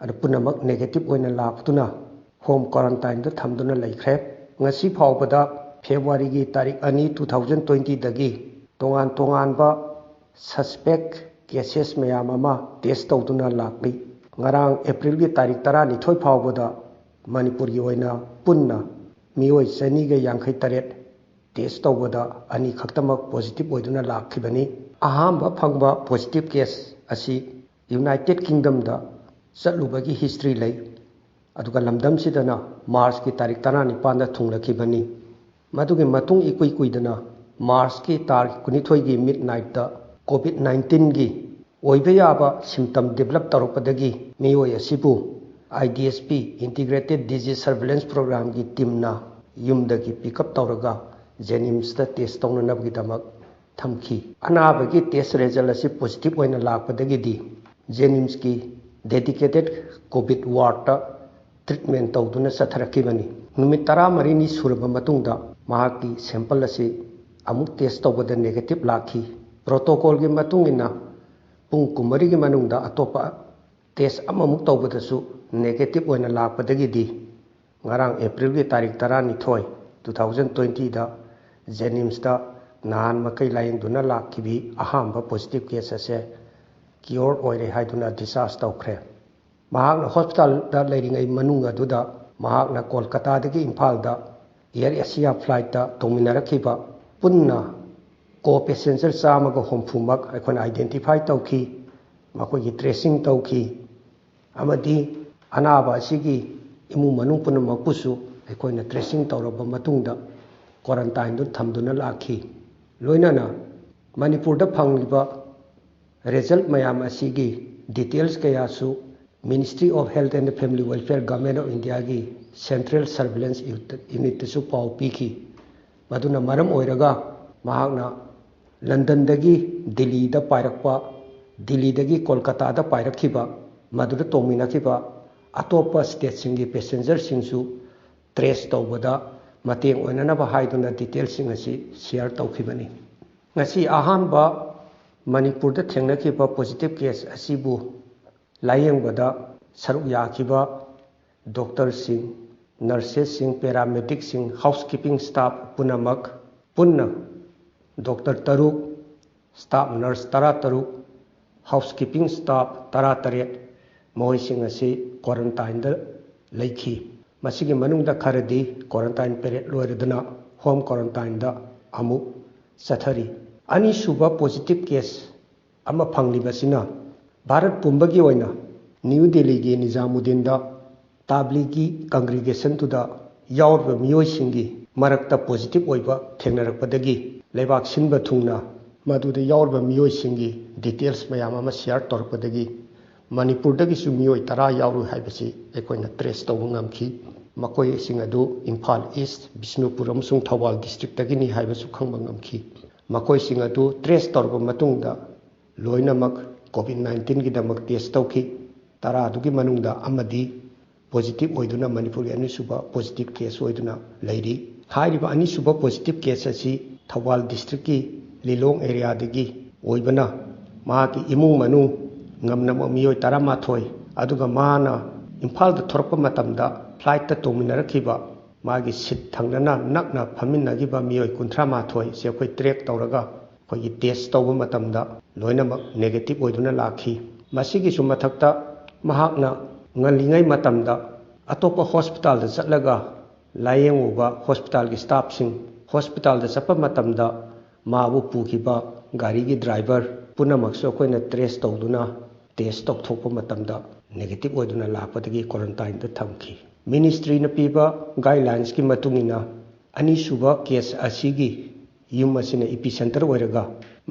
ꯑꯗꯨ ꯄꯨꯝꯅꯃꯛ ꯅꯦꯒꯦꯇꯤꯚ ꯑꯣꯏꯅ ꯂꯥꯛꯇꯨꯅ ꯍꯣꯝ ꯀ꯭ꯋꯥꯔꯟꯇꯥꯏꯟꯗ ꯊꯝꯗꯨꯅ ꯂꯩꯈ꯭ꯔꯦ꯫ ꯉꯁꯤ ꯐꯥꯎꯕꯗ, ꯐꯦꯕ꯭ꯔꯨꯋꯥꯔꯤꯒꯤ ꯇꯥꯔꯤꯛ ꯑꯅꯤ, two thousand twenty ꯗꯒꯤ ꯇꯣꯉꯥꯟ ꯇꯣꯉꯥꯟꯕ suspect cases ꯃꯌꯥꯝ ꯑꯃ test ꯇꯧꯗꯨꯅ ꯂꯥꯛꯂꯤ꯫ ꯉꯔꯥꯡ ꯑꯦꯄ꯭ꯔꯤꯜꯒꯤ ꯇꯥꯔꯤꯛ ꯇꯔꯥꯅꯤꯊꯣꯏ ꯐꯥꯎꯕꯗ ꯃꯅꯤꯄꯨꯔꯒꯤ ꯑꯣꯏꯅ ꯄꯨꯟꯅ ꯃꯤꯑꯣꯏ ꯆꯅꯤꯒ ꯌꯥꯡꯈꯩ ꯇꯔꯦꯠ test ꯇꯧꯕꯗ ꯑꯅꯤ ꯈꯛꯇꯃꯛ positive ꯑꯣꯏꯗꯨꯅ ꯂꯥꯛꯈꯤꯕꯅꯤ꯫ ꯑꯍꯥꯟꯕ ꯐꯪꯕ positive case ꯑꯁꯤ United Kingdom ꯗ ꯆꯠꯂꯨꯕꯒꯤ history ꯂꯩ꯫ ꯑꯗꯨꯒ ꯂꯝꯗꯝꯁꯤꯗꯅ ꯃꯥꯔꯆꯀꯤ ꯇꯥꯔꯤꯛ ꯇꯔꯥꯅꯤꯄꯥꯟꯗ ꯊꯨꯡꯂꯛꯈꯤꯕꯅꯤ꯫ ꯃꯗꯨꯒꯤ ꯃꯇꯨꯡ ꯏꯀꯨꯏ ꯀꯨꯏꯗꯅ ꯃꯥꯔꯆꯀꯤ ꯇꯥꯔꯤꯛ ꯀꯨꯟꯅꯤꯊꯣꯏꯒꯤ midnight ꯇ COVID nineteen ꯒꯤ ꯑꯣꯏꯕ ꯌꯥꯕ symptom develop ꯇꯧꯔꯛꯄꯗꯒꯤ ꯃꯤꯑꯣꯏ ꯑꯁꯤꯕꯨ I D S P, Integrated Disease Surveillance Program ꯒꯤ team ꯅ ꯌꯨꯝꯗꯒꯤ pick up ꯇꯧꯔꯒ JNIMS ꯇ test ꯇꯧꯅꯅꯕꯒꯤꯗꯃꯛ ꯊꯝꯈꯤ꯫ ꯑꯅꯥꯕꯒꯤ test result ꯑꯁꯤ positive ꯑꯣꯏꯅ ꯂꯥꯛꯄꯗꯒꯤꯗꯤ JNIMS ꯀꯤ dedicated COVID ward ꯇ treatment ꯇꯧꯗꯨꯅ ꯆꯠꯊꯔꯛꯈꯤꯕꯅꯤ꯫ ꯅꯨꯃꯤꯠ ꯇꯔꯥꯃꯔꯤꯅꯤ ꯁꯨꯔꯕ ꯃꯇꯨꯡꯗ ꯃꯍꯥꯛꯀꯤ sample ꯑꯁꯤ ꯑꯃꯨꯛ test ꯇꯧꯕꯗ negative ꯂꯥꯛꯈꯤ꯫ Protocol ꯒꯤ ꯃꯇꯨꯡ ꯏꯟꯅ ꯄꯨꯡ ꯀꯨꯟꯃꯔꯤꯒꯤ ꯃꯅꯨꯡꯗ ꯑꯇꯣꯞꯄ test ꯑꯃꯃꯨꯛ ꯇꯧꯕꯗꯁꯨ negative ꯑꯣꯏꯅ ꯂꯥꯛꯄꯗꯒꯤꯗꯤ ꯉꯔꯥꯡ ꯑꯦꯄ꯭ꯔꯤꯜꯒꯤ ꯇꯥꯔꯤꯛ ꯇꯔꯥꯅꯤꯊꯣꯏ, two thousand twenty ꯗ JNIMS ꯇ ꯅꯍꯥꯟ ꯃꯈꯩ ꯂꯥꯌꯦꯡꯗꯨꯅ ꯂꯥꯛꯈꯤꯕꯤ ꯑꯍꯥꯟꯕ positive case ꯑꯁꯦ cure ꯑꯣꯏꯔꯦ ꯍꯥꯏꯗꯨꯅ discharge ꯇꯧꯈ꯭ꯔꯦ꯫ ꯃꯍꯥꯛꯅ hospital ꯗ ꯂꯩꯔꯤꯉꯩ ꯃꯅꯨꯡ ꯑꯗꯨꯗ ꯃꯍꯥꯛꯅ ꯀꯣꯜꯀꯇꯥꯗꯒꯤ ꯏꯝꯐꯥꯜꯗ Air Asia flight ꯇ ꯇꯣꯡꯃꯤꯟꯅꯔꯛꯈꯤꯕ ꯄꯨꯟꯅ co-passenger ꯆꯥꯝꯃꯒ ꯍꯨꯝꯐꯨꯃꯛ ꯑꯩꯈꯣꯏꯅ identify ꯇꯧꯈꯤ, ꯃꯈꯣꯏꯒꯤ tracing ꯇꯧꯈꯤ, ꯑꯃꯗꯤ ꯑꯅꯥꯕ ꯑꯁꯤꯒꯤ ꯏꯃꯨꯡ ꯃꯅꯨꯡ ꯄꯨꯝꯅꯃꯛꯄꯨꯁꯨ ꯑꯩꯈꯣꯏꯅ tracing ꯇꯧꯔꯕ ꯃꯇꯨꯡꯗ quarantine ꯗ ꯊꯝꯗꯨꯅ ꯂꯥꯛꯈꯤ꯫ ꯂꯣꯏꯅꯅ ꯃꯅꯤꯄꯨꯔꯗ ꯐꯪꯂꯤꯕ result ꯃꯌꯥꯝ ꯑꯁꯤꯒꯤ details ꯀꯌꯥꯁꯨ Ministry of Health and Family Welfare, Government of India ꯒꯤ Central Surveillance Unit ꯇꯁꯨ ꯄꯥꯎ ꯄꯤꯈꯤ꯫ ꯃꯗꯨꯅ ꯃꯔꯝ ꯑꯣꯏꯔꯒ ꯃꯍꯥꯛꯅ ꯂꯟꯗꯟꯗꯒꯤ ꯗꯤꯜꯂꯤꯗ ꯄꯥꯏꯔꯛꯄ, ꯗꯤꯜꯂꯤꯗꯒꯤ ꯀꯣꯜꯀꯇꯥꯗ ꯄꯥꯏꯔꯛꯈꯤꯕ, ꯃꯗꯨꯗ ꯇꯣꯡꯃꯤꯟꯅꯈꯤꯕ ꯑꯇꯣꯞꯄ state ꯁꯤꯡꯒꯤ passenger ꯁꯤꯡꯁꯨ trace ꯇꯧꯕꯗ ꯃꯇꯦꯡ ꯑꯣꯏꯅꯅꯕ ꯍꯥꯏꯗꯨꯅ detail ꯁꯤꯡ ꯑꯁꯤ share ꯇꯧꯈꯤꯕꯅꯤ꯫ ꯉꯁꯤ ꯑꯍꯥꯟꯕ ꯃꯅꯤꯄꯨꯔꯗ ꯊꯦꯡꯅꯈꯤꯕ positive case ꯑꯁꯤꯕꯨ ꯂꯥꯌꯦꯡꯕꯗ ꯁꯔꯨꯛ ꯌꯥꯈꯤꯕ doctor ꯁꯤꯡ, ꯅꯔꯁꯦꯁꯁꯤꯡ, ꯄꯦꯔꯥꯃꯦꯗꯤꯛꯁꯤꯡ, ꯍꯥꯎꯁꯀꯤꯄꯤꯡ ꯁ꯭ꯇꯥꯐ ꯄꯨꯝꯅꯃꯛ ꯄꯨꯟꯅ ꯗꯣꯛꯇꯔ ꯇꯔꯨꯛ, ꯁ꯭ꯇꯥꯐ ꯅꯔꯁ ꯇꯔꯥꯇꯔꯨꯛ, ꯍꯥꯎꯁꯀꯤꯄꯤꯡ ꯁ꯭ꯇꯥꯐ ꯇꯔꯥꯇꯔꯦꯠ, ꯃꯈꯣꯏꯁꯤꯡ ꯑꯁꯤ ꯀ꯭ꯋꯥꯔꯟꯇꯥꯏꯟꯗ ꯂꯩꯈꯤ꯫ ꯃꯁꯤꯒꯤ ꯃꯅꯨꯡꯗ ꯈꯔꯗꯤ ꯀ꯭ꯋꯥꯔꯟꯇꯥꯏꯟ ꯄꯦꯔꯦꯗ ꯂꯣꯏꯔꯗꯨꯅ ꯍꯣꯝ ꯀ꯭ꯋꯥꯔꯟꯇꯥꯏꯟꯗ ꯑꯃꯨꯛ ꯆꯠꯊꯔꯤ꯫ ꯑꯅꯤꯁꯨꯕ ꯄꯣꯖꯤꯇꯤꯚ ꯀꯦꯁ ꯑꯃ ꯐꯪꯂꯤꯕꯁꯤꯅ ꯚꯥꯔꯠ ꯄꯨꯝꯕꯒꯤ ꯑꯣꯏꯅ ꯅ꯭ꯌꯨ ꯗꯦꯜꯂꯤꯒꯤ ꯅꯤꯖꯥꯃꯨꯗꯗꯤꯟꯗ ꯇꯥꯕ꯭ꯂꯤꯒꯤ ꯀꯪꯒ꯭ꯔꯤꯒꯦꯁꯟꯗꯨꯗ ꯌꯥꯎꯔꯤꯕ ꯃꯤꯑꯣꯏꯁꯤꯡꯒꯤ ꯃꯔꯛꯇ ꯄꯣꯖꯤꯇꯤꯚ ꯑꯣꯏꯕ ꯊꯦꯡꯅꯔꯛꯄꯗꯒꯤ ꯂꯩꯕꯥꯛ ꯁꯤꯟꯕ ꯊꯨꯡꯅ ꯃꯗꯨꯗ ꯌꯥꯎꯔꯤꯕ ꯃꯤꯑꯣꯏꯁꯤꯡꯒꯤ ꯗꯤꯇꯦꯜꯁ ꯃꯌꯥꯝ ꯑꯃ ꯁꯤꯌꯥꯔ ꯇꯧꯔꯛꯄꯗꯒꯤ ꯃꯅꯤꯄꯨꯔꯗꯒꯤꯁꯨ ꯃꯤꯑꯣꯏ ꯇꯔꯥ ꯌꯥꯎꯔꯨꯏ ꯍꯥꯏꯕꯁꯤ ꯑꯩꯈꯣꯏꯅ ꯇ꯭ꯔꯦꯁ ꯇꯧꯕ ꯉꯝꯈꯤ꯫ ꯃꯈꯣꯏꯁꯤꯡ ꯑꯗꯨ ꯏꯝꯐꯥꯜ ꯏꯁ, ꯕꯤꯁꯅꯨꯄꯨꯔ ꯑꯃꯁꯨꯡ ꯊꯧꯕꯥꯜ ꯗꯤꯁꯇ꯭ꯔꯤꯛꯇꯒꯤꯅꯤ ꯍꯥꯏꯕꯁꯨ ꯈꯪꯕ ꯉꯝꯈꯤ꯫ ꯃꯈꯣꯏꯁꯤꯡ ꯑꯗꯨ ꯇ꯭ꯔꯦꯁ ꯇꯧꯔꯕ ꯃꯇꯨꯡꯗ ꯂꯣꯏꯅꯃꯛ ꯀꯣꯚꯤꯗ ꯅꯥꯏꯟꯇꯤꯟꯒꯤꯗꯃꯛ ꯇꯦꯁ ꯇꯧꯈꯤ꯫ ꯇꯔꯥꯗꯨꯒꯤ ꯃꯅꯨꯡꯗ ꯑꯃꯗꯤ ꯄꯣꯖꯤꯇꯤꯚ ꯑꯣꯏꯗꯨꯅ ꯃꯅꯤꯄꯨꯔꯒꯤ ꯑꯅꯤꯁꯨꯕ ꯄꯣꯖꯤꯇꯤꯚ ꯀꯦꯁ ꯑꯣꯏꯗꯨꯅ ꯂꯩꯔꯤ꯫ ꯍꯥꯏꯔꯤꯕ ꯑꯅꯤꯁꯨꯕ ꯄꯣꯖꯤꯇꯤꯚ ꯀꯦꯁ ꯑꯁꯤ ꯊꯧꯕꯥꯜ ꯗꯤꯁꯇ꯭ꯔꯤꯛꯀꯤ ꯂꯤꯂꯣꯡ ꯑꯦꯔꯤꯌꯥꯗꯒꯤ ꯑꯣꯏꯕꯅ ꯃꯍꯥꯛꯀꯤ ꯏꯃꯨꯡ ꯃꯅꯨꯡ ꯉꯝꯅꯕ ꯃꯤꯑꯣꯏ ꯇꯔꯥꯃꯥꯊꯣꯏ, ꯑꯗꯨꯒ ꯃꯥꯅ ꯏꯝꯐꯥꯜꯗ ꯊꯣꯔꯛꯄ ꯃꯇꯝꯗ ꯐ꯭ꯂꯥꯏꯠꯇ ꯇꯣꯡꯃꯤꯟꯅꯔꯛꯈꯤꯕ ꯃꯥꯒꯤ ꯁꯤꯠ ꯊꯪꯅꯅ ꯅꯛꯅ ꯐꯝꯃꯤꯟꯅꯈꯤꯕ ꯃꯤꯑꯣꯏ ꯀꯨꯟꯊ꯭ꯔꯥ ꯃꯥꯊꯣꯏꯁꯦ ꯑꯩꯈꯣꯏ ꯇ꯭ꯔꯦꯛ ꯇꯧꯔꯒ ꯑꯩꯈꯣꯏꯒꯤ ꯇꯦꯁ ꯇꯧꯕ ꯃꯇꯝꯗ ꯂꯣꯏꯅꯃꯛ ꯅꯦꯒꯦꯇꯤꯚ ꯑꯣꯏꯗꯨꯅ ꯂꯥꯛꯈꯤ꯫ ꯃꯁꯤꯒꯤꯁꯨ ꯃꯊꯛꯇ ꯃꯍꯥꯛꯅ ꯉꯜꯂꯤꯉꯩ ꯃꯇꯝꯗ ꯑꯇꯣꯞꯄ ꯍꯣꯁꯄꯤꯇꯥꯜꯗ ꯆꯠꯂꯒ ꯂꯥꯌꯦꯡꯉꯨꯕ ꯍꯣꯁꯄꯤꯇꯥꯜꯒꯤ ꯁ꯭ꯇꯥꯐꯁꯤꯡ, ꯍꯣꯁꯄꯤꯇꯥꯜꯗ ꯆꯠꯄ ꯃꯇꯝꯗ ꯃꯥꯕꯨ ꯄꯨꯈꯤꯕ ꯒꯥꯔꯤꯒꯤ ꯗ꯭ꯔꯥꯏꯚꯔ ꯄꯨꯝꯅꯃꯛꯁꯨ ꯑꯩꯈꯣꯏꯅ ꯇ꯭ꯔꯦꯁ ꯇꯧꯗꯨꯅ ꯇꯦꯁ ꯇꯧꯊꯣꯛꯄ ꯃꯇꯝꯗ ꯅꯦꯒꯦꯇꯤꯚ ꯑꯣꯏꯗꯨꯅ ꯂꯥꯛꯄꯗꯒꯤ ꯀ꯭ꯋꯥꯔꯟꯇꯥꯏꯟꯗ ꯊꯝꯈꯤ꯫ ꯃꯤꯅꯤꯁꯇ꯭ꯔꯤꯅ ꯄꯤꯕ ꯒꯥꯏꯗꯂꯥꯏꯟꯁꯀꯤ ꯃꯇꯨꯡ ꯏꯟꯅ ꯑꯅꯤꯁꯨꯕ ꯀꯦꯁ ꯑꯁꯤꯒꯤ ꯌꯨꯝ ꯑꯁꯤꯅ ꯏꯄꯤ ꯁꯦꯟꯇꯔ ꯑꯣꯏꯔꯒ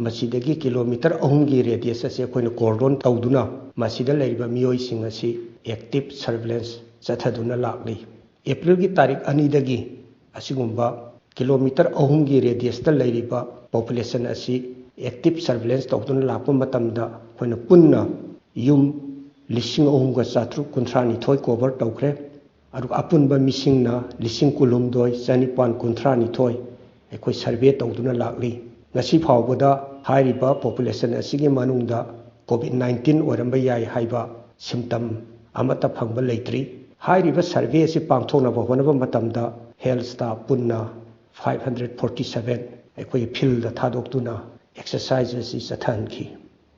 ꯃꯁꯤꯗꯒꯤ ꯀꯤꯂꯣꯃꯤꯇꯔ ꯑꯍꯨꯝꯒꯤ ꯔꯦꯗꯤꯌꯁ ꯑꯁꯤ ꯑꯩꯈꯣꯏꯅ ꯀꯣꯔꯗꯣꯟ ꯇꯧꯗꯨꯅ ꯃꯁꯤꯗ ꯂꯩꯔꯤꯕ ꯃꯤꯑꯣꯏꯁꯤꯡ ꯑꯁꯤ ꯑꯦꯛꯇꯤꯚ ꯁꯔꯚꯤꯂꯦꯟꯁ ꯆꯠꯊꯗꯨꯅ ꯂꯥꯛꯂꯤ꯫ ꯑꯦꯄ꯭ꯔꯤꯜꯒꯤ ꯇꯥꯔꯤꯛ ꯑꯅꯤꯗꯒꯤ ꯑꯁꯤꯒꯨꯝꯕ ꯀꯤꯂꯣꯃꯤꯇꯔ ꯑꯍꯨꯝꯒꯤ ꯔꯦꯗꯤꯌꯁꯇ ꯂꯩꯔꯤꯕ ꯄꯣꯄꯨꯂꯦꯁꯟ ꯑꯁꯤ ꯑꯦꯛꯇꯤꯚ ꯁꯔꯚꯤꯂꯦꯟꯁ ꯇꯧꯗꯨꯅ ꯂꯥꯛꯄ ꯃꯇꯝꯗ ꯑꯩꯈꯣꯏꯅ ꯄꯨꯟꯅ ꯌꯨꯝ ꯂꯤꯁꯤꯡ ꯑꯍꯨꯝꯒ ꯆꯥꯇ꯭ꯔꯨꯛ ꯀꯨꯟꯊ꯭ꯔꯥ ꯅꯤꯊꯣꯏ ꯀꯣꯚꯔ ꯇꯧꯈ꯭ꯔꯦ꯫ ꯑꯗꯨꯒ ꯑꯄꯨꯟꯕ ꯃꯤꯁꯤꯡꯅ ꯂꯤꯁꯤꯡ ꯀꯨꯟꯍꯨꯝꯗꯣꯏ ꯆꯅꯤꯄꯥꯟ ꯀꯨꯟꯊ꯭ꯔꯥ ꯅꯤꯊꯣꯏ ꯑꯩꯈꯣꯏ ꯁꯔꯚꯦ ꯇꯧꯗꯨꯅ ꯂꯥꯛꯂꯤ꯫ ꯉꯁꯤ ꯐꯥꯎꯕꯗ ꯍꯥꯏꯔꯤꯕ ꯄꯣꯄꯨꯂꯦꯁꯟ ꯑꯁꯤꯒꯤ ꯃꯅꯨꯡꯗ ꯀꯣꯚꯤꯗ ꯅꯥꯏꯟꯇꯤꯟ ꯑꯣꯏꯔꯝꯕ ꯌꯥꯏ ꯍꯥꯏꯕ ꯁꯤꯝꯇꯝ ꯑꯃꯠꯇ ꯐꯪꯕ ꯂꯩꯇ꯭ꯔꯤ꯫ ꯍꯥꯏꯔꯤꯕ ꯁꯔꯚꯦ ꯑꯁꯤ ꯄꯥꯡꯊꯣꯛꯅꯕ ꯍꯣꯠꯅꯕ ꯃꯇꯝꯗ ꯍꯦꯜꯊ ꯁ꯭ꯇꯥꯐ ꯄꯨꯟꯅ ꯐꯥꯏꯚ ꯍꯟꯗ꯭ꯔꯦꯠ ꯐꯣꯔꯇꯤ ꯁꯚꯦꯟ ꯑꯩꯈꯣꯏꯒꯤ ꯐꯤꯜꯗ ꯊꯥꯗꯣꯛꯇꯨꯅ ꯑꯦꯛꯁꯔꯁꯥꯏꯖ ꯑꯁꯤ ꯆꯠꯊꯍꯟꯈꯤ꯫